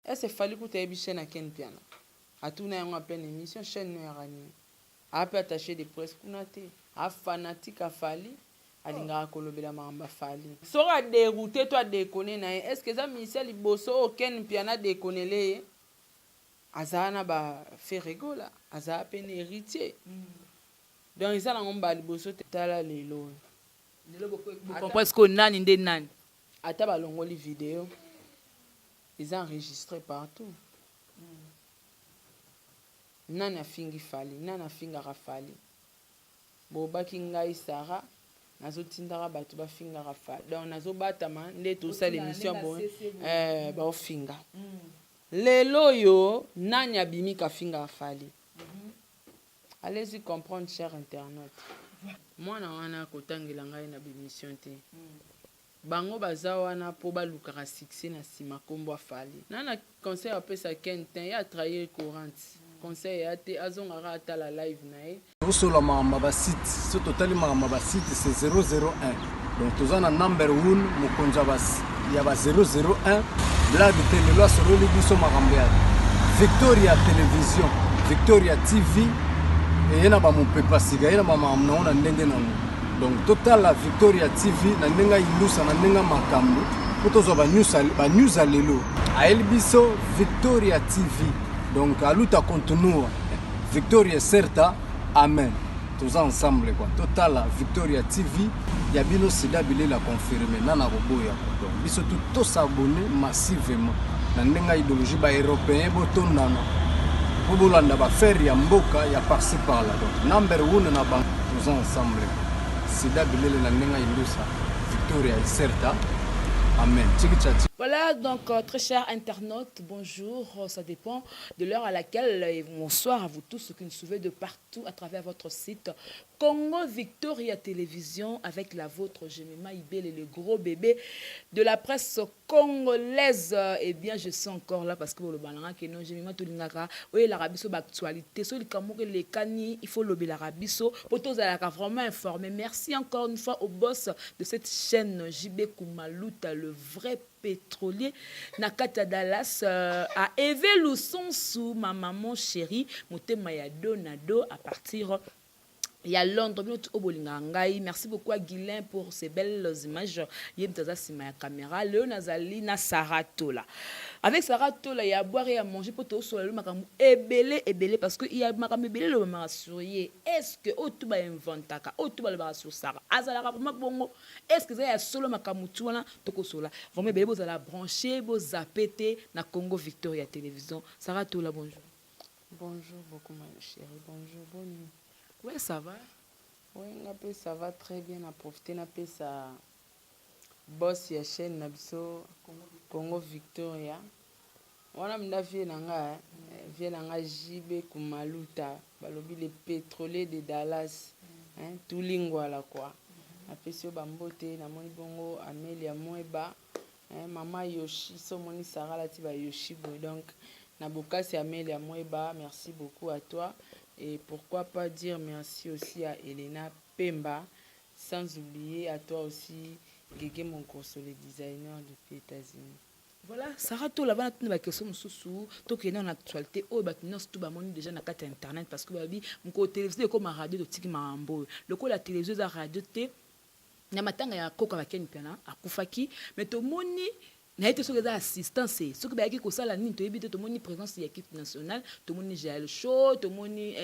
Est-ce Fally kutu ayebi chaîne ya Ken Mpiana? Atuna yango en pleine émission, chaîne no yaka nini? Aa pe attache de presse kuna te. Aa fanatique ya Fally, alingaka kolobela makambo ya Fally. Soki a deroute to a deconner na ye, est-ce que eza musicien ya liboso oyo Ken Mpiana a deconnele ye? Azala na ba Ferre Gola, azala pe na Heritier. Donc eza nango mbala liboso te. Tala lelo oyo. Lelo bo comprendre sikoyo nani nde nani. Ata balongoli video, eza enregistre partout. Nani afingi Fally? Nani afingaka Fally? Bobaki ngai Sarah nazo tindaka batu bafingaka Fally donc nazo batama nde tosala emission boye eh baofinga. Lelo oyo nani abimi kafingaka Fally? Allez-y comprendre cher internaute. Mwana wana kotangela ngai na b'emission te. Bango baza wana po balukaka succès na sima kombo ya Fally. Na na conseil ya kopesa Ken tein, ye a trahir courant. Conseil eya te, azonga kaka atala live na ye. Tosola makambo ya ba site soki totali makambo ya ba site c'est 001 donc toza na number one mokonzi ya ba 001 blague te lelo asololi biso makambo ya Victoria Television Victoria TV eye na bamopepa sika eye na bamakambo nango na ndenge nango donc totala Victoria TV na ndenge ya indusa na ndenge ya makambo mpo tozwa banews ya lelo ayeli biso Victoria TV donc aluta continua Victoria Certa amen toza ensemble quoi totala Victoria TV ya bino sida bilela confirme nana koboya donc biso tout tosabonne massivement na ndenge ya idéologie ba européen botondana mpo bolanda bafere ya mboka ya parci par là donc number one na bango toza ensemble sida bilele na ndenge ya indusa Victoria Certa amen tiki tcha. Voilà, donc très chers internautes, bonjour, ça dépend de l'heure à laquelle, et bonsoir à vous tous ceux qui nous suivez de partout à travers votre site Congo Victoria Télévision avec la vôtre Jemima Ibele, le gros bébé de la presse congolaise. Eh bien, je suis encore là parce que le balanga que non Jemima tolingaka, oye la rabiso actualité, so likambo que les kani, il faut lobela rabiso pour tous vraiment informé. Merci encore une fois au boss de cette chaîne JB Kumaluta, le vrai pétrolier na kati ya Dallas à Eve Lusonsu, ma maman chérie, motema ya do na do à partir ya Londres. Bino oyo bolingaka ngai, merci beaucoup à Guilain pour ces belles images. Ye moto aza nsima ya caméra. Lelo nazali na Sarah Tola. Avec Sarah Tola ya boire et à manger po tosola lelo makambo ebele ebele parce que ya makambo ebele elobamaka sur ye. Est-ce que oyo tu bainventaka, oyo tu balobaka sur Sarah azalaka vraiment bongo? Est-ce que eza ya solo makambo tu wana? Tokosola vraiment ebele. Bozala branché, bozape te na Congo Victoria Télévision. Sarah Tola, bonjour. Bonjour beaucoup ma chérie, bonjour, bonne nuit. Ouais, ça va. Ouais, nga pe ça va très bien. Na profiter napesa boss ya chaîne na biso Congo Victoria. Wana mnda vie na nga, vie na nga JB Kumaluta, balobi le pétrolier de Dallas, hein, tulingwala quoi. Napesi yo bambote, namoni bongo Amelia Mweba, hein, mama Yoshi, so omoni Sarah alati ba Yoshi boye. Donc na bokasi Amelia Mweba, merci beaucoup à toi. Et pourquoi pas dire merci aussi à Elena Pemba, sans oublier à toi aussi Gege Monkoso, le designer depuis États-Unis. Voilà, Sarah Tola, bana tuna ba question mosusu, tokende na actualité oyo bato nyonso tu bamoni déjà na kati ya internet parce que babi mokolo télévision ekoma radio, totiki makambo oyo lokola télévision eza radio te. Na matanga ya koka bakeni Mpiana akufaki, mais tomoni naye te soki eza assistance, soki bayaki kosala nini toyebi te. Tomoni présence ya équipe nationale, tomoni Jael Show, tomoni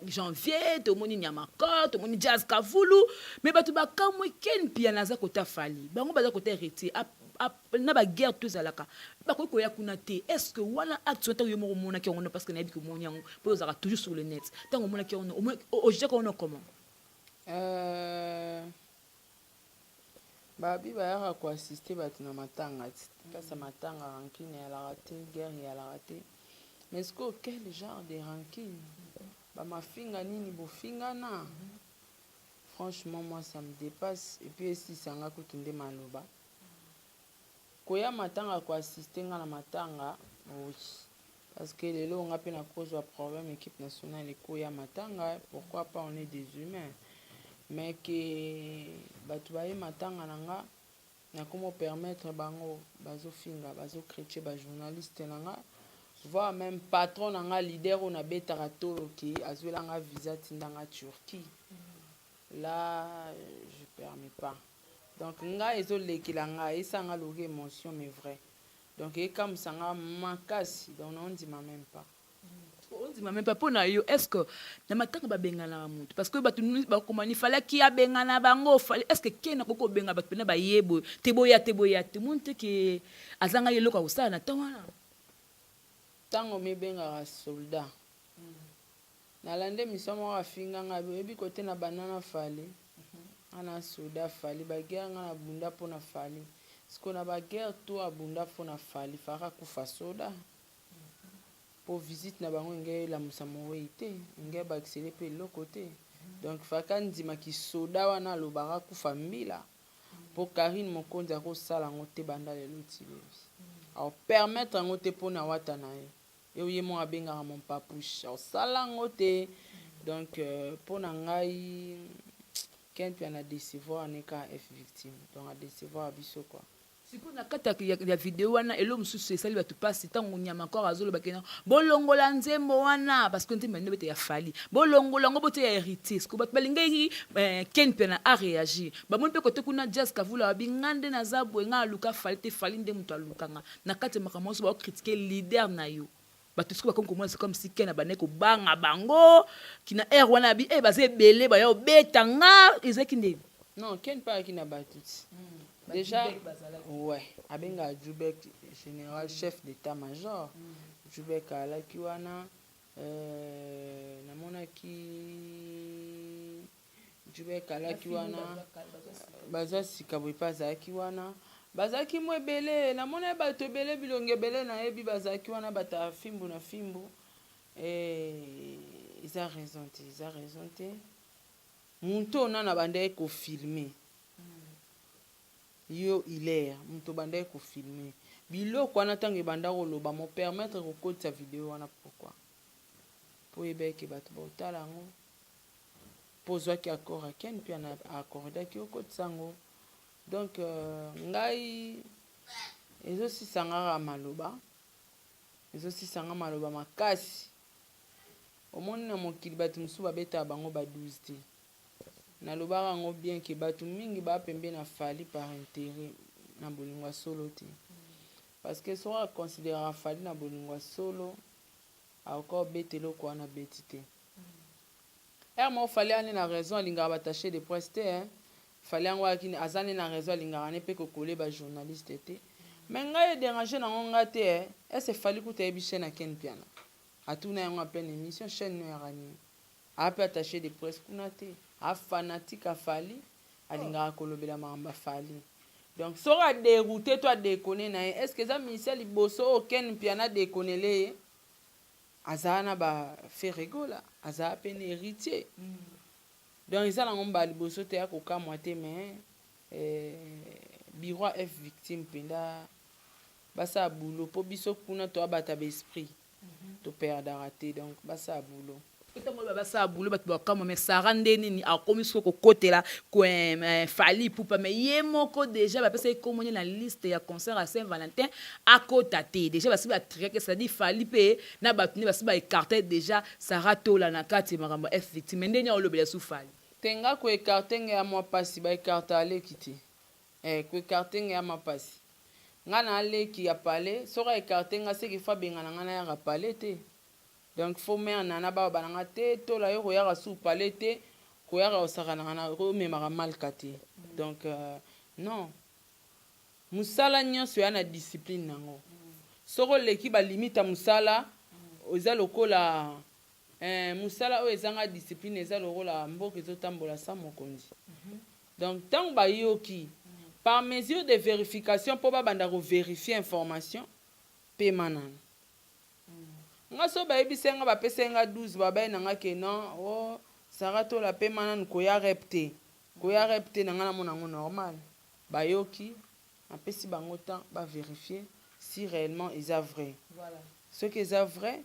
Janvier, tomoni Nyamakor, tomoni Jazz Kavulu, mais bato bakamwe Ken Mpiana aza kota Fally, bango baza kota Héritier na baguerre to ezalaka bakoki koya kuna te. Est ce que wana acte ntango yo moko omonaki yango? Parce que nayebi komoni yango mpo ozalaka toujours sur le net. Ntango omonaki yango, ojaka wana comment? Babi bayaka koassiste bato na matanga ti place ya matanga, rancune eyalaka te, guerre eyalaka te. Mais sikoyo quel genre de rancune, bamafinga nini bofingana? Franchement, moi ça me dépasse. Et puis esisanga kutu nde maloba koya matanga, koassiste nga na matanga, oui, parce que lelo nga mpe nakozwa problème, équipe nationale ekoya matanga, pourquoi pas? On est des humains. Mais ke bato baye matanga na nga. Nakomi permettre bango bazofinga, bazocritiquer bajournaliste na nga, voire même patron na nga, leader oyo nabetaka toloki, azwelanga visa, tindanga Turquie. Là, je permets pas. Donc ngai ezolekela ngai, esanga loki émotion, mais vrai, donc ekamwisa nga makasi. Donc naondima même pas. Ondima même pas. Mpo na yo, est ce que na matanga babenganaka motu? Parce que bato bakomani falaki abengana bango. Est ce que Ken akoki kobenga bato mpena bayeboye te, boya te, boya te? Moni te ke azangaki eloko ya kosala na ntango wana. Ntango mibengaka soldat, nalandi émission moko, afinga ngai. Oyebi kote na banda na Fally, nga na soldat Fally, baguerre nga na bunda mpo na Fally. Siko na baguerre to abunda mpo na Fally, faka kufa soda mpo visite na bango enge elamusa mowei te, enge bakisele mpe eloko te. Donc faka ndimaki soda wana alobaka kufa mbila mpo Karine Mokonzi akosala yango te. Banda lelo ti lobi, aopermettre yango te mpo na wata na ye. Yo ye moko abengaka mon papouche, aosala yango te. Donc mpo na ngai, Ken mpe ana décevoir ne ka F Victime, donc adécevoir biso quoi. Sikoyo na kati ya video wana, elo mosusu esali bato mpasi, ntango nyama encore azoloba kena bolongola nzembo wana, parce que nzembo yango bete ya Fally, bolongola yango, bote ya Héritier. Sikoyo bato balingaki Ken mpe na aréagir. Bamoni mpe kote kuna Jazz Kavula babi nga nde naza boye, nga aluka Fally te, Fally nde moto alukanga. Na kati ya makambo nyonso, baocritiquer leader na yo. Bato sikoyo bakomi komona, c'est comme si Ken abandaki kobanga bango kina aire wana abi e baza ebele, baya obeta nga. Ezalaki ndeni? Non, Ken mpe ayaki na bato ti déjà. Ouais, abengaka Jubek général chef d'état major. Jubek alaki wana. Namonaki Jubek alaki wana, baza sika boye mpe azalaki wana. Bazalaki mo ebele, namoni bato ebele, bilongi ebele nayebi bazalaki wana, bato ya fimbu na fimbu. Eza raison te, eza raison te. Moto oyo nano abandaki kofilmer yo hilaire, moto obandaki kofilmer biloko wana, ntango ebanda koloba, mo permettre kokotisa video wana, pourquoi? Mpo oyeba eke bato baotala yango, mpo ozwaki accord ya Ken mpe accordaki okotisa yango. Donc ngai ezosisa nga kaka maloba, ezosisa nga maloba makasi. Omoni, na mokili bato mosusu babetaka bango ba 12 te. Nalobaka yango bien ke bato mingi baa pembe na Fally par intérêt, na bolingo ya solo te, parce que soki aconsidéraka Fally na bolingo ya solo, akoka obeta eloko wana beti te. Ere moko Fally ane na raison, alingaka baattaché de presse te, hein. Fally yango ayaki, aza ne na raison, alingaka ne mpe kokole bajournaliste te. Mais ngai edérange nango nga te. Ese Fally kuta ayebi chaîne ya Ken Mpiana, atuna yango en pleine émission: chaîne no yaka nini? Aa mpe attaché de presse kuna te, afanatique afali, alingaka kolobela makambo afali. Donc soki adérouté to adéconner na ye, est ce que eza ministère liboso oyo Ken Mpiana adéconnele ye? Azala na baFerre Gola, azala mpe na Héritier. Donc eza nango mbala liboso te ya kokamwa te. Mais bureau F Victime mpenza basala boulot, mpo biso kuna toabata baesprit, toperdaka te. Donc basala boulot. Ntango oyo basala boulot, bato bakamwa. Mais Sara nde nini akomi soki kokotela Fally Ipupa? Mais ye moko déjà bapesaki komoni na liste ya concert ya Saint Valentin, akota te. Déjà basi batriake, c'est-à-dire Fally mpe na bato nde basi baécarter déjà Sara Tola na kati ya makambo ya F Victime. Ndeni aolobela su Fally? Te, nga koécarter ngai ya mwa mpasi, baécarter aleki te. Koécarter ngai ya mwa mpasi, nga na aleki ya pale. Soki aécarter nga, seki fa abengana nga, nayaka pale te. Donc faut mare nana baoba na nga te, tola yo koyaka su pale te, koyaka kosakanaka na omemaka malka te. Donc non, mosala nyonso ya na discipline nango. Soki oleki balimite ya mosala, eza lokola mosala oyo ezanga discipline, eza lokola mboka ezotambola sa mokonzi. Donc ntango bayoki par mesure de vérification, mpo babanda kovérifier information, pema nano. Nga so bayebisi nga, bapesi nga 12, babai na nga ke non, o oh, Sara Tola, pema nanu, koya rep te, koya rep te. Na nga namona yango normal. Bayoki, napesi bango temps bavérifier si réellement eza vrai. Soki eza vrai,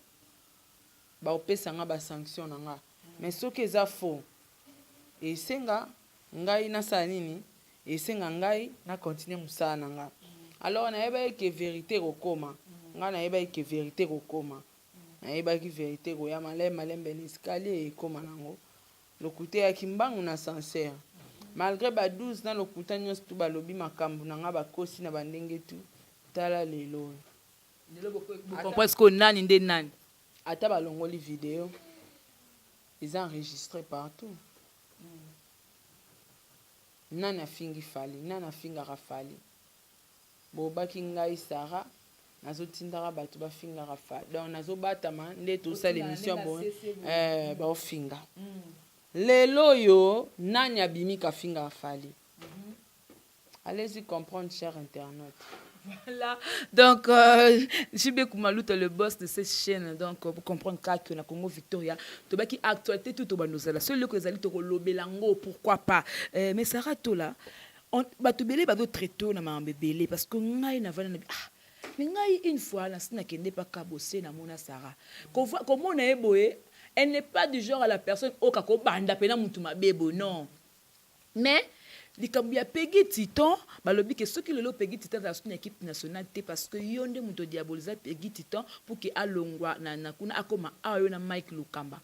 baopesa nga basanction na nga. Mais soki eza faux, esenga ngai nasala nini? Esenga ngai na continue mosala na nga. Alors nayebaki ke vérité ekokoma. Ngai nayebaki ke vérité ekokoma, nayebaki vérité ekoya malembe malembe na escalier, ekóma nango. Lokuta eyaki mbangu na ascenseur, malgré ba 12 na lokuta nyonso tu balobi makambo na nga, bakosi na bandenge tu. Tala lelo oyo. Comprendre sikoyo nani nde nani. Ata balongoli video, eza enregistré partout. Nani afingi Fally? Nani afingaka Fally? Bobaki ngai Sara nazotindaka bato bafingaka Fally, donc nazobatama nde tosala émission boye, baofinga. Lelo oyo nani abimi kafingaka Fally? Allez-y comprendre, cher internaute. Voilà. Donc, JB Koumalouta, le boss de cette chaîne. Donc, pour comprendre que na Congo Victoria, tobaki actualité tout au bandozala. Seul que ezali to lobelango, pourquoi pas. Mais Sarah Tola, on bato belé bazo traiter na mambe belé parce que ngai na vana na ah mais ngai une fois na sina kende pa kabose na mona Sarah. Comment na eboye, elle n'est pas du genre à la personne oyo kako banda pena mutu mabebo, non. Mais likambo ya Pegi Titan, balobi ke soki lelo Pegi Titan azala soki na équipe nationale te, parce que yo nde moto diabolisa Pegi Titan pour ke alongwa na kuna akoma awa, yo na Mike Lukamba.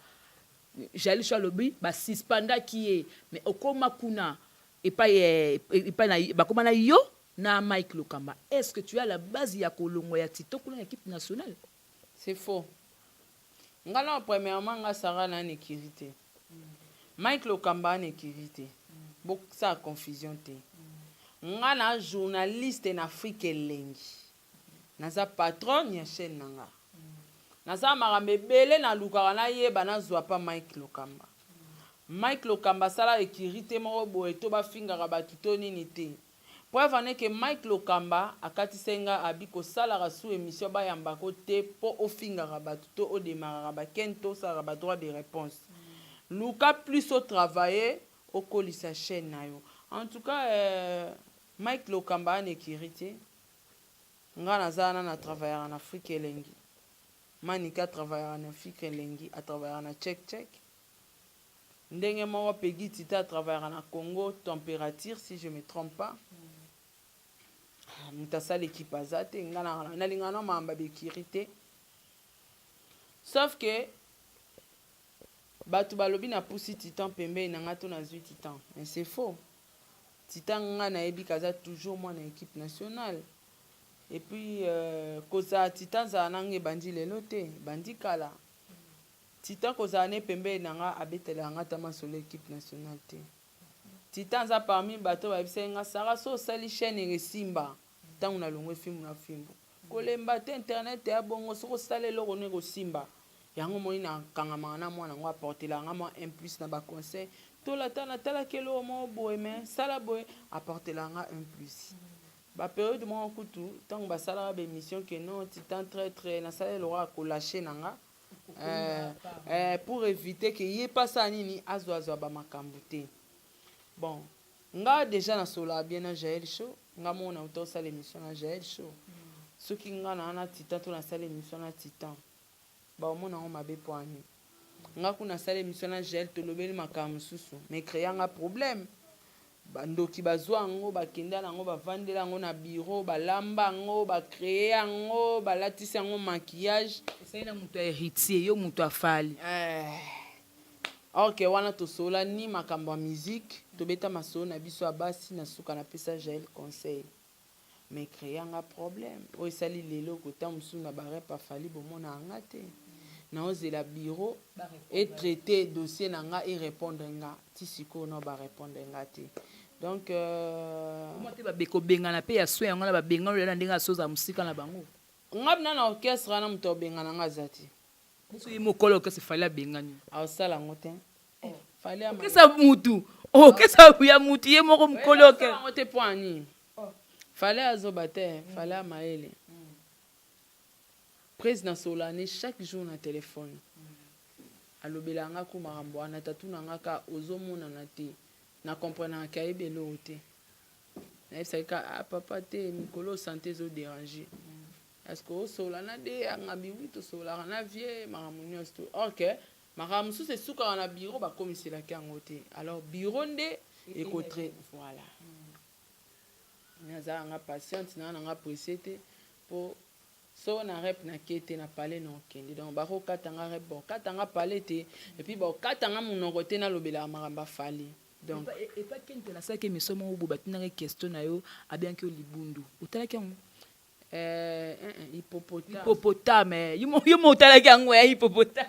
Jali so alobi basuspendaki ye, mais okoma kuna epai epai na bakoma na yo na Mike Lukamba. Est ce que tu as la base ya kolongwa ya Titan kuna na équipe nationale? C'est faux. Nga na premièrement, nga Sara na na écurie te, Mike Lokamba na écurie te, bosala confusion te. Nga na journaliste na Afrique Elengi, naza patronne ya chaîne na nga, naza makambo ebele nalukaka nayeba nazwa pa Mike Lokamba. Mike Lokamba asala écurie te moko boye to bafingaka bato to nini te. Preuve ane ke Mike Lokamba akatisa nga, abi kosalaka su émission bayambako te mpo ofingaka bato to odemaraka bakene to osalaka badroit de réponse. Luka plus otravaille, okolisa chaîne na yo. En tout cas, Mike Lokamba ana écurie te. Nga naza wana na travaillaka na Afrique Elengi. Manika atravaillaka na Afrique Elengi, atravaillaka na Check Check. Ndenge moko Pegi Tita atravaillaka na Congo Température, si je me trompe pas. Ah, moto asala équipe aza te. Nga nalingaka na makambo baécurie te, sauf que bato balobi napusi Titan pembeni na nga to nazwi Titan, mais c'est faux. Titan, nga nayebi kaza toujours mwana équipe nationale. Et puis kozala Titan azala nanga ebandi lelo te, ebandi kala. Titan kozala ne pembeni na nga, abetelaka nga ata masolo équipe nationale te. Titan aza parmi bato bayebisaki nga: "Sara, so osali chaîne esimba ntango nalongwe fimbu na fimbu, kolemba te, internet ya bongo, soki osala eloko no ekosimba." Yango moni nakangamaka na mwana yango, aportelaka nga mwa un plus na baconseil. Tolata natalaki eloko moko boye, mais sala boye, aportelaka nga un plus. Bapériode moko kutu ntango basalaka baémission ke non, Titan traître, nasala eloko ya kolâcher na nga pour éviter ke ye mpasa nini azwazwa bamakambo te. Bon, nga déjà nasolaka bien na Jael Show. Nga moko nauta osala émission na Jael Show. Soki nga na na Titan to nasala émission na Titan, baomona yango mabe mpo ani nga kuna nasala émission na Jael, tolobeli makambo mosusu, mais créa nga problème. Bandoki bazwa yango, bakenda yango, bavandela yango na bureau, balamba yango, bacréer yango, balatisi yango maquillage. Esali na moto ya Héritier, yo moto afali. Ok, wana tosola ni makambo ya musique, tobeta masolo na biso ya basi. Na suka napesa Jael conseil, mais créa nga problème oyo esali lelo kota mosusu na barep afali bomona yanga te. Naozela bureau etraite dossier na nga, erépondre nga. Ti sikoyo no barépondre nga te. Donc te babekobengana mpe ya so yango na babengana oyo na ndenge asoza mosika na bango. Nga bina na orchestre wana, moto abengana nga aza te. Biso ye mokolo orchestre Fally abengani. Aosala yango te, Fally. Orchestre mutu, orchestre ya mutu, ye moko mokolo orchestre. Yango te mpo ani Fally azoba te. Fally ya mayele. Président solane chaque jour na telefone, alobelaka nga ku makambo wana. Tatu na nga ka ozomonana te, na comprenaka ayebi eloko te. Nayebisaki ka: "Ah papa, te, mikolo santé ezodéranger, est ce que osola na de yanga biwi?" Tosolaka na vie makambo nyonso to. Ok, makambo mosusu esukaka na bureau, bakomiselaki yango te. Alors bureau nde ekotre, voilà. Naza nga patiente, naa nanga pressé te, mpo so na rep nake te, na pale na okende. Donc bakokata nga rep, bakokata nga pale te, et puis bakokata nga monoko te, nalobelaka makambo afali. Donc epa Kente, nasalaki émission moko boye, batunaki question na yo, abianki yo libundu. Otalaki yango? Hippopotame. Hippopotame. Yo mo otalaki yango ya hippopotame?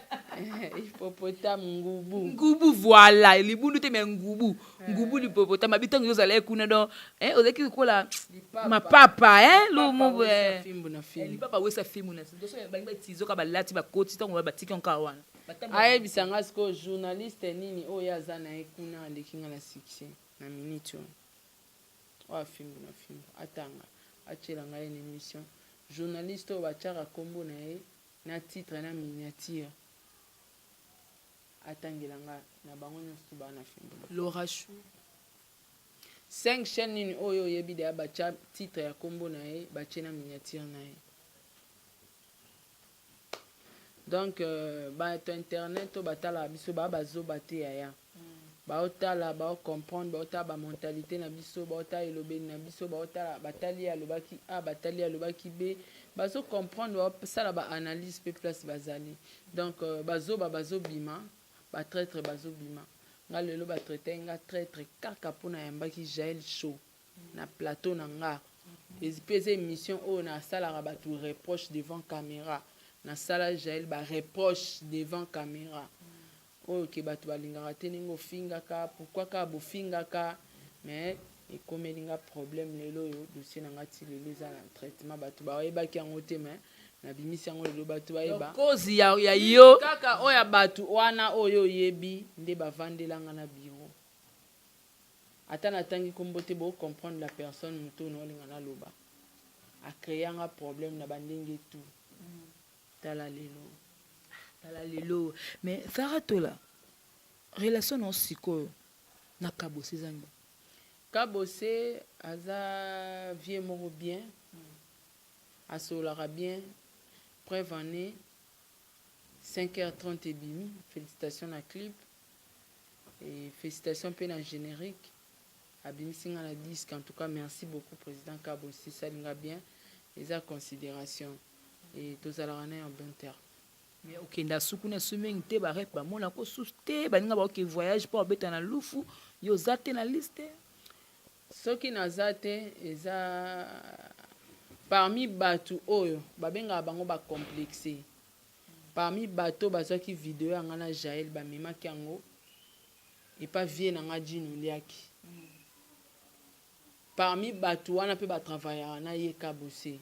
Hippopotame, ngubu. Ngubu, voilà. Libundu te, mais ngubu, ngubu l'hippopotame. Abi ntango ozalaki kuna, donc ozalaki lokola mapapa. Fimbu na fimbu. Lipapa wesa fimbu na balingi batizoka, balati, bakoti ntango batiki yango kaka wana. Ayebisa nga sikoyo, journaliste nini oyo aza na ye kuna aleki nga na succès na minute oyo, oyo afimbu na fimbu? Atanga, atiela ngai na émission journaliste oyo batiaka nkombo na ye na titre na miniature. Atangela nga na bango nyonso baa na fimbu. Lorachou. Cinq chaîne nini oyo oyebi deya batya titre ya nkombo na ye, batie na miniature na ye? Donc bato internet oyo batalaka biso, baa bazoba te yaya. Baotala, baocomprendre, baotala bamentalité na biso, baotala elobeli na biso, baotala, batali ye alobaki A, batali ye alobaki B, bazocomprendre, baosala baanalyse mpe place bazali. Donc bazoba bazobima, batraître bazobima. Nga lelo batraite nga traître kaka mpona yambaki Jael Show na plateau na nga. Mpe eza émission oyo nasalaka bato reproche devant caméra. Nasala Jael bareproche devant caméra oyo ke bato balingaka te ndenge ofingaka. Pourquoi kaka bofingaka? Mais ekomeli nga problème lelo oyo, dossier na nga ti lelo eza na traitement. Bato bayebaki yango te, mais nabimisi yango lelo, bato bayeba. Cause ya yo. Kaka oyo ya bato wana oyo oyebi nde bavandelanga na bureau. Ata natangi nkombo te, bocomprendre la personne. Moto oyo naolinga naloba acréanga problème na bandenge tout. Tala lelo. Tala lelo. Mais Sara Tola, relation na sikoyo na Kabose eza nini? Kabose aza vie moko bien, asololaka bien. Preuve en est, 5h30 ebimi. Félicitation na clip et félicitation mpe na générique abimisi nga na disque. En tout cas, merci beaucoup, président Kabose. Esalinga bien, eza considération et tozalaka na ye en bon terme. Mais okenda suku na esu mingi te, barep bamonako susu te. Baninga baoke voyage mpo babeta na lufu, yo oza te na liste. Soki naza te, eza parmi bato oyo babengaka bango bacomplexe, parmi bato bazwaki video ya nga na Jael, bamemaki yango epa vie na nga Jino Oliaki. Parmi bato wana mpe batravaillaka na ye Kabose.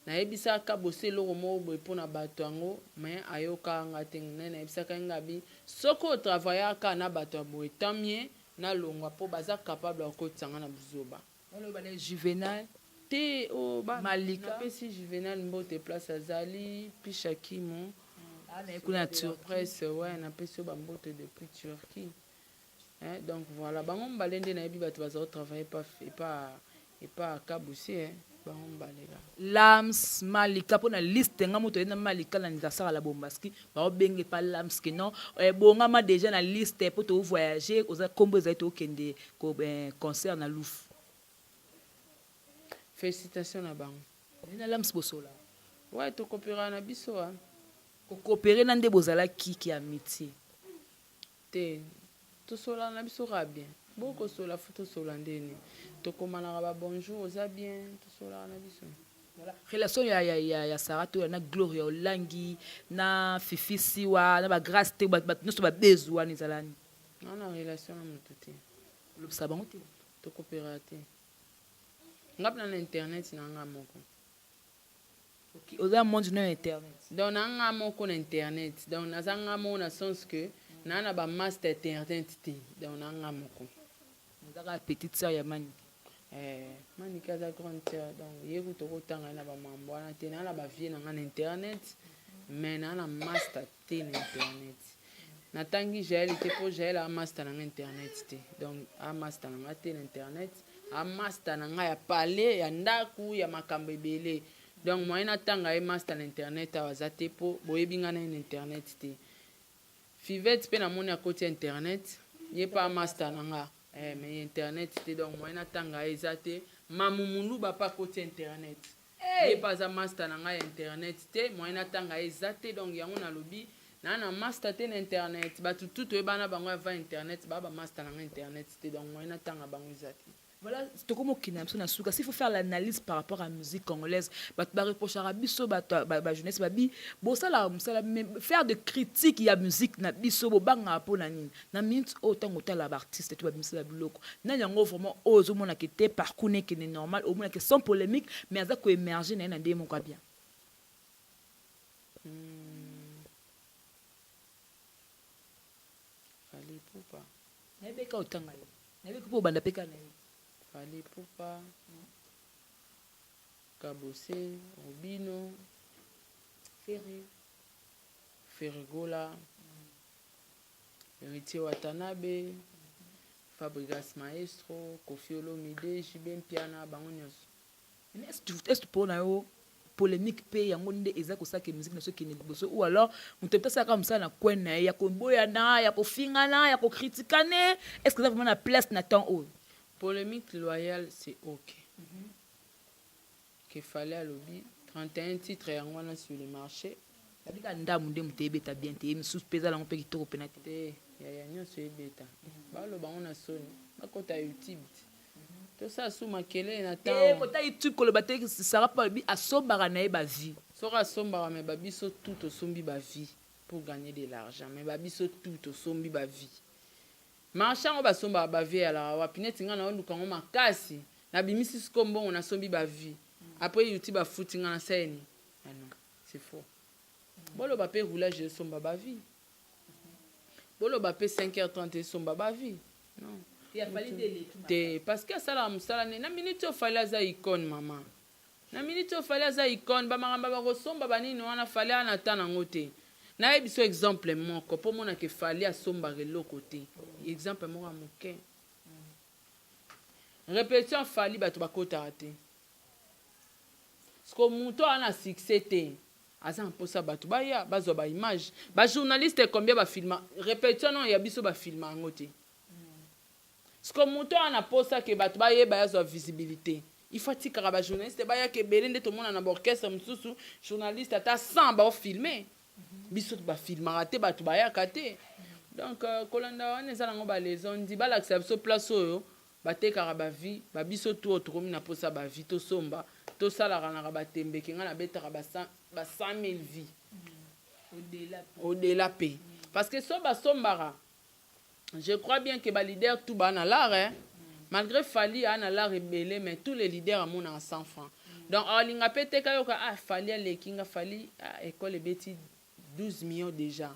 Nayebisaka Kabose eloko moko boye mpona bato yango, mais ayokaka nga te. Nde nayebisaka ye nga bi soki otravaillaka kaka na bato ya boye, tant mieux nalongwa, mpo baza capable ya kokotisa nga na buzoba. Oloba na Juvenal? Te, oh, Malika. Napesi Juvenal mbote place azali, Pisha Kimo. Ah, kuna na Turquie. Presse, ouais, napesi yo bambote depuis Turquie. Hein, donc voilà, bango mibale nde nayebi bato baza kotravaille epa Kabose, hein, bango mibale kaka. Lams, Malika, mpo na liste nga moto oye na Malika na anniversaire ya la Bombaski, baobenge pa Lams ke non, bongama déjà na liste mpo tovoyage, oza nkombo ezali, tokende concert na Lufu. Félicitation na bango. Na Lams bosola? Ouais, tokopera na biso. Kokopere na nde bozalaki ki amitié? Te, tosolaka na biso kaka bien. Bokosola fo tosola ndeni, tokomanaka ba bonjour, oza bien, tosolaka na biso. Voilà. Relation ya Sara Tola na Gloria Olangi, na Fifi Siwa, na bagrâce te, bato nyonso babezu wana, ezalani? Nga na relation na moto te. Olobisa bango te? Tokopera te. Nga mpena na internet na nga moko. Oza monde no internet? Donc na nga moko na internet. Donc naza nga moko na sens que naa na bamaster internet te. Donc na nga moko. Ozaka petite sœur ya Manike? Eh, Manike aza grande sœur, donc ye kutu okotanga ye na bamambo wana te. Naa na bavie na nga na internet, mais naa na master te na internet. Natangi Jael te, mpo Jael amaster na nga internet te. Donc amaster na nga te na internet, amaster na nga ya palais, ya ndako, ya makambo ebele. Donc moyen natanga ye master na internet awa aza te, mpo boyebi nga na ye na internet te. Fivete mpe namoni akoti ya internet, ye mpe amaster na nga, mais internet te. Donc moyen natanga ye eza te. Mamu Muluba mpe akoti internet. Ye mpe aza master na ngai ya internet te, moyen natanga ye eza te. Donc yango nalobi naa na master te na internet. Bato tu toyebana na bango avant internet, baa ba master na ngai internet te, donc moyen natanga bango eza te. Voilà, tokomokende na biso na suka. S'il faut faire l'analyse par rapport à musique congolaise, bato bareprochaka biso, bato bajeunesse, babi bosalaka mosala, mais faire de critique ya musique na biso bobangaka mpo na nini? Na minute oyo, ntango otala baartiste to babimisela biloko, nani yango vraiment oyo ozomonaka te parcours nekende normal, omonaka sans polémique, mais aza koémerger na ye na ndenge moko ya bien? Fally Ipupa. Nayebeka otanga ye, nayebeki mpo obanda mpe kaka na ye. Fally Ipupa, Kabose, Robino. Ferre. Ferre Gola, Héritier Watanabe, Fabregas Maestro, Koffi Olomide, JB Mpiana, bango nyonso. Est mpo na yo, polémique mpe yango nde eza kosalaka musique na so ekende liboso, ou alors moto mpe asalaka mosala na coin na ye ya koboyana, ya kofingana, ya kokritikane, est ce que eza vraiment na place na temps oyo? Polémique loyale, c'est ok. Que Fally alobi 31 titres yango wana sur le marché. Babika ndamu nde moto eyebeta bien te, ye misusu mpe eza nango mpe kitoko mpena te. Te, yaya, nyonso ebeta. Baloba ngo na soni, bakota YouTube te, tosala su makelele na te. Ntango kota YouTube, koloba te. Sara mpo alobi asombaka na ye bavues. Soki asombaka, me babiso tu tosombi bavues pour gagner de l'argent, mais babiso tu tosombi bavues. Marché yango basombaka bavues eyalaka wapi? Neti ngai naoluka yango makasi, nabimisi siko mbongo, nasombi bavues, après YouTube afuti ngai, nasala nini? Ah non, c'est faux. Boloba mpe roulage esomba bavues, boloba mpe 5h30 esomba bavues, non te, parce que asalaka mosala nde na minute oyo. Fally aza icône, mama. Na minute oyo, Fally aza icône. Bamakambo bakosomba banini wana, Fally aya na ta nango te. Nayebi so exemple moko mpo monaka Fally asombaka eloko te. Exemple moko ya moke: répétition, Fally bato bakotaka te. Siko moto aza na succès te, aza na mposa bato baya bazwa baimage. Bajournaliste combien bafilma répétition? Non, ya biso bafilma yango te. Siko moto aza na mposa ke bato bayeba, yazwa visibilité, il faut atikaka bajournaliste bayaka ebele. Nde tomona na baorchestre mosusu, journaliste ata 100 baofilme. Biso bafilmaka te, bato bayaka te. Donc kolanda wana eza nango baleson. Ndi balakisa biso place oyo batekaka bavues. Babiso tu oyo tokomi na mposa bavues, tosomba, tosalaka naka batembeke. Ngai nabetaka ba 100 000 vues au-delà mpe, parce que so basombaka, je crois bien que baleader tout baa na l'art, hein? Malgré Fally aa na l'art ebele, mais tous les leaders amonaka 100 francs. Donc alinga mpe teka yoka: ah, Fally aleki nga. Fally, ah, école ebeti 12 millions déjà,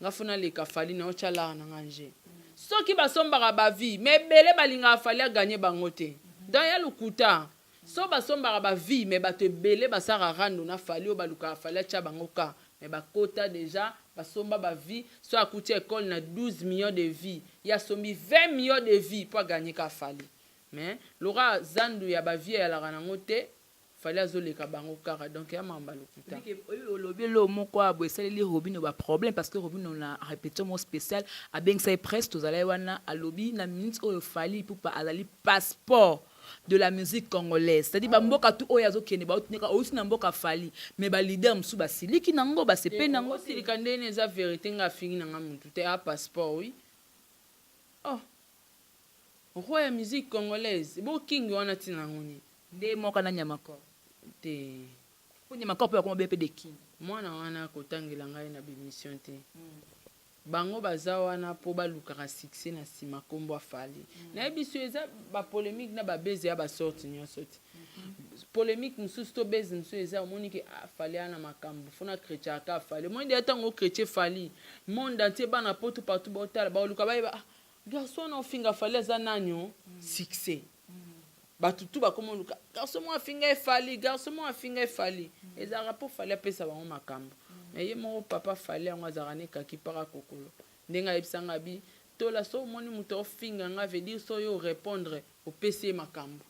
nga fo naleka Fally na otya l'art na nga nje. Soki basombaka bavues, mais ebele balingaka Fally aganye bango te. Donc ya lokuta. So basombaka bavues, mais bato ebele basalaka rando na Fally, oyo balukaka Fally atya bango ka, mais bakota déjà, basomba bavues. So akuti école na 12 millions de vues, ye asombi 20 millions de vues mpo aganye ka Fally. Mais lora zandu ya bavues eyalaka nango te. Fally azoleka bango kaka. Donc ya mamba lokuta. Olobi eloko moko ya boye esaleli Robino baproblème, parce que Robino na répétition moko spéciale abengisa ye presse, tozala ye wana, alobi na minute oyo Fally Ipupa azali passeport de la musique congolaise, c'est-à-dire bamboka tu oyo azokende, baotineka outi na mboka Fally. Mais baleader mosusu basiliki nango, basepe nango. Osilika ndeni? Eza vérité. Nga afingi nanga mutu te. A passeport, oui. Oh, roi ya musique congolaise, bokingi wana, ntina yango nini? Nde moko na Nyamakor. Te. Po Nyamakor mpe bakoma be mpe de king. Mwana wana kotangela ngai na bémission te. Bango baza wana mpo balukaka succès na nsima nkombo a Fally. Nayebi so eza bapolémique na babeze ya basorte nyonso te. Polémique mosusu to beze mosusu eza, omoni ke ah, Fally aya na makambo, fona chrétien aka Fally. Omoni deya ntango ochrétien Fally, monde entier, bana poto partout baotala, baoluka bayeba: ah, garçon wana ofinga Fally aza nani? O succès, bato tu bakoma oluka garçon moko afinga e Fally, garçon moko afinga e Fally. Ezalaka mpo Fally apesa bango makambo. Mais ye moko papa Fally yango azalaka ne kaki mpaka kokolo. Ndenge ayebisanga bi tola, so omoni moto ofinga nga, veut dire so oyo orépondre, opesi ye makambo.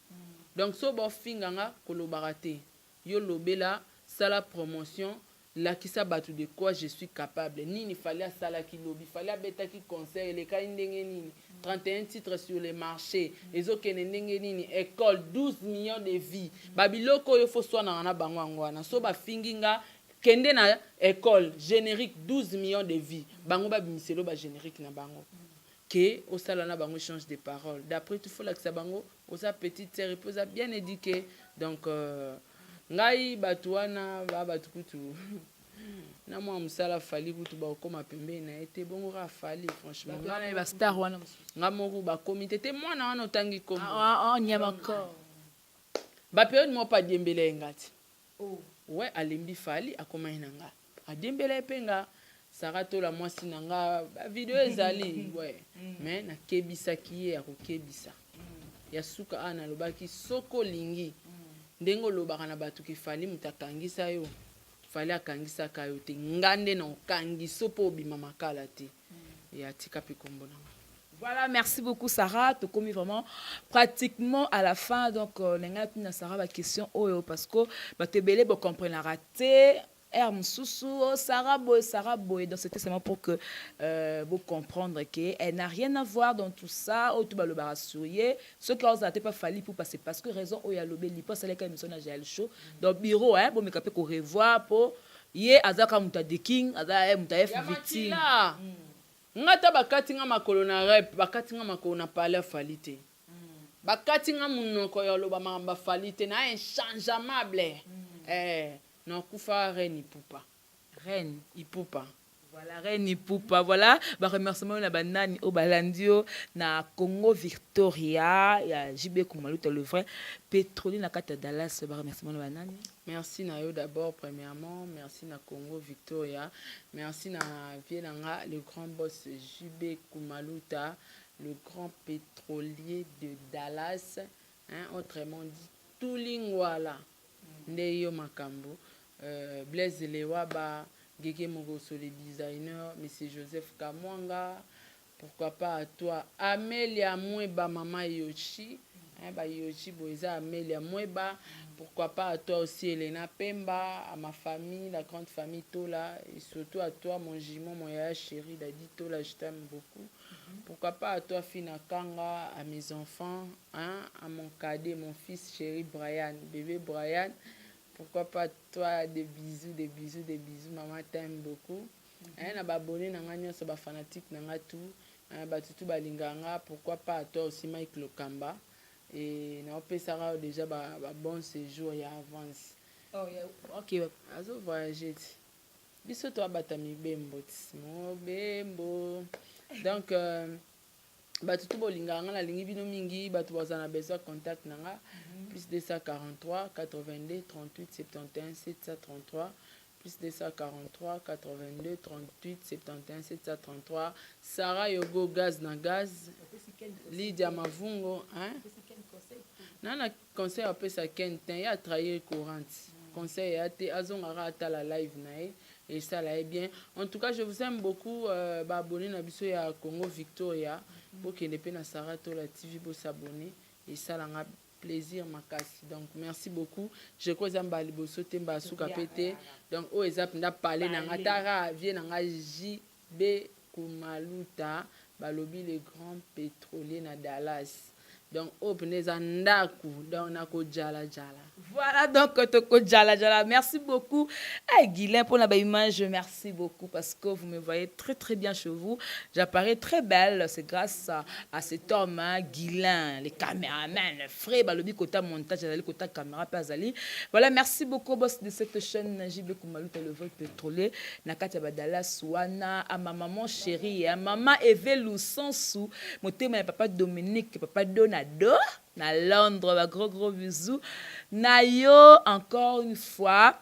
Donc so baofinga nga, kolobaka te. Yo lobela, sala promotion. Lakisa bato de quoi je suis capable. Nini Fally asalaki lobi? Fally abetaki concert elekaki ndenge nini? 31 titres sur le marché ezokende ndenge nini? École, 12 millions de vues. Babiloko oyo fo swanaka na bango yango wana. So bafingi nga, kende na école, générique 12 millions de vues, bango babimiselo bagénérique na bango ke osala na bango échange de parole. D'après tout, faut lakisa bango oza petite sœur et puis oza bien éduqué. Donc ngai bato wana ba bato kutu na mwa mosala Fally kutu bakokóma pembeni na ye te. Bongo kaka Fally, franchement. Bato wana bastar wana mosusu. Nga moko bakomi te te, mwana wana otangi kombo. Ah, ah, nyama corps. Baperiode moko mpe adiembela ye nga ti. Oh. We alembi Fally, akomai na nga, adiembela ye mpe nga Sara Tola, mwasi na nga. Bavideo ezali we, mais nakebisaki ye ya kokebisa ya suka. Awa nalobaki, soki olingi ndenge olobaka na bato ke Fally moto akangisa yo, Fally akangisaka yo te. Nga nde na okangisa mpo obima makala te. Ya tika mpe kombo na nga. Voilà, merci beaucoup Sarah. Tokomi vraiment pratiquement à la fin. Donc, na Sarah ba question oyo parce que ba tebele bo comprendre raté. R mosusu, oh, Sarah boye, Sarah boye. Donc c'était seulement pour que vous comprendre que elle n'a rien à voir dans tout ça. Oh, tout ba le rassurer. Ce qui a pas fallu pour passer parce que raison oyo alobeli pas saleka émission na Jael Show. Donc bureau hein, bon mais capé ko revoir pour ye azaka muta de king, aza muta F ya victime. Makila nga ta bakati nga makolo na rep, bakati nga makolo na pale afali te, bakati nga monoko ya oloba makambo afali te na inchangeable. Nakufa reine Ipupa. Reine. Ipupa. Voilà, Reine Ipupa. Voilà, ba remerciement na banani o balandio na Congo Victoria, ya JB Kumaluta, le vrai pétrolier na kata Dallas, ba remerciement na banani. Merci na yo d'abord premièrement, merci na Congo Victoria, merci na vie na nga le grand boss JB Kumaluta, le grand pétrolier de Dallas, hein, autrement dit Tulingwala. Nde yo makambo Blaise Lewaba, Gege Mogoso le designer, Monsieur Joseph Kamwanga, pourquoi pas à toi Amelia Mweba, Mama Yoshi, hein, ba Yoshi Boeza, Amelia Mweba, pourquoi pas à toi aussi Elena Pemba, à ma famille, la grande famille Tola, et surtout à toi mon jumeau, mon yaya chéri Dadi Tola, je t'aime beaucoup. Pourquoi pas à toi Fina Kanga, à mes enfants, hein, à mon cadet, mon fils chéri Brian, bébé Brian. Pourquoi pas toi, des bisous, des bisous, des bisous, maman t'aime beaucoup. Hein, na baabonné na nga nyonso, bafanatique na nga tout, hein, bato tu balingaka nga. Pourquoi pas à toi aussi Mike Lokamba, et naopesaka déjà ba, ba bon séjour ya avance. Oh, yeah. OK. Azo voyage ti biso toabata mibembo ti mobembo. Donc bato tu bolingaka nga, nalingi bino mingi. Bato bazala na besoin contact na nga: plus 243 82 38 71 733, plus 243 82 38 71 733. Sara Yogo, gaz na gaz, Lydia Mavungo, hein? Na conseil apesa Ken te, ye atrahir courante. Conseil ya te, azongaka atala live na ye, esala ye bien. En tout cas, je vous aime beaucoup, baabonné na biso ya Congo Victoria. Bokende mpe na Sara Tola TV, bosabone, esalanga plaisir makasi. Donc merci beaucoup. Je crois eza mbala liboso te, mbala suka mpe te. Donc oyo eza mpenza pale na nga tara vie na nga JB Kumaluta, balobi le grand pétrolier na Dallas. Donc oyo mpenza eza ndako, donc nakojalajala. Voilà, donc Toko Djala Djala, merci beaucoup. Hey, Guylain, pour la belle image, merci beaucoup parce que vous me voyez très très bien chez vous. J'apparais très belle, c'est grâce à cet homme, hein, Guylain, les caméramans, le frère, balobi côté montage, azali côté caméra, pe azali. Voilà, merci beaucoup, boss de cette chaîne, JB Kumaluta, le vol pétrolier, na kati ya Dallas wana, à ma maman chérie, à maman Evelu Sansou, motema ya papa Dominique, papa Donado, na Londres, ba gros gros bisous. Na yo encore une fois.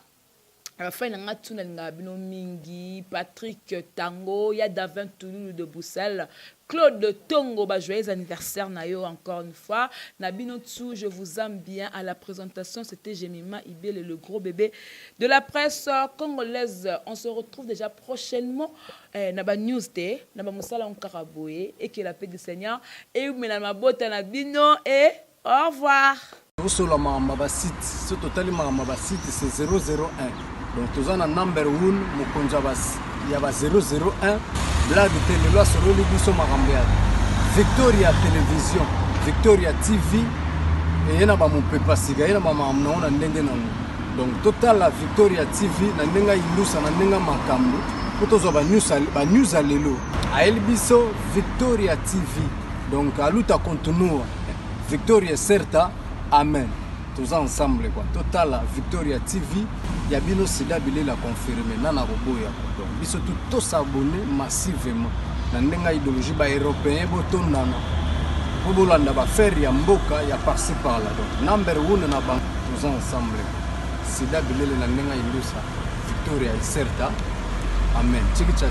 Afin na nga tuna lingaka bino mingi, Patrick Tango ya Davin Toulouse de Bruxelles, Claude Tongo, ba joyeux anniversaire na yo encore une fois. Na bino tout, je vous aime bien. À la présentation, c'était Jemima Ibele, le gros bébé de la presse congolaise. On se retrouve déjà prochainement na ba news te, na ba mosala nkaka boye, et que la paix du Seigneur et na mabota na bino et au revoir. Osola makambo ya basite, so totali makambo ya basite, c'est 001. Donc toza na number 1, mokonzi ya ba 001. Blague te, lelo asololi biso makambo ya Victoria Télévision, Victoria TV. Eye na bamopepa sika, ye na bamakambo nango na ndenge nango. Donc totala Victoria TV na ndenge ayindusa, na ndenge makambo, mpo tozwa banews ya lelo. Ayeli biso Victoria TV. Donc a luta continua, victoria certa, amen. Toza ensemble quoi. Totala Victoria TV ya bino. Sida bilela confirme nana koboya. Donc biso tu tos'abonner massivement na ndenge ya idéologie. Baeuropéen botondana mpo bolanda baaffaire ya mboka ya par-ci par-là. Donc number one na bango, toza ensemble. Sida bilele na ndenge ya indusa, victoria certa, amen. Chiki cha.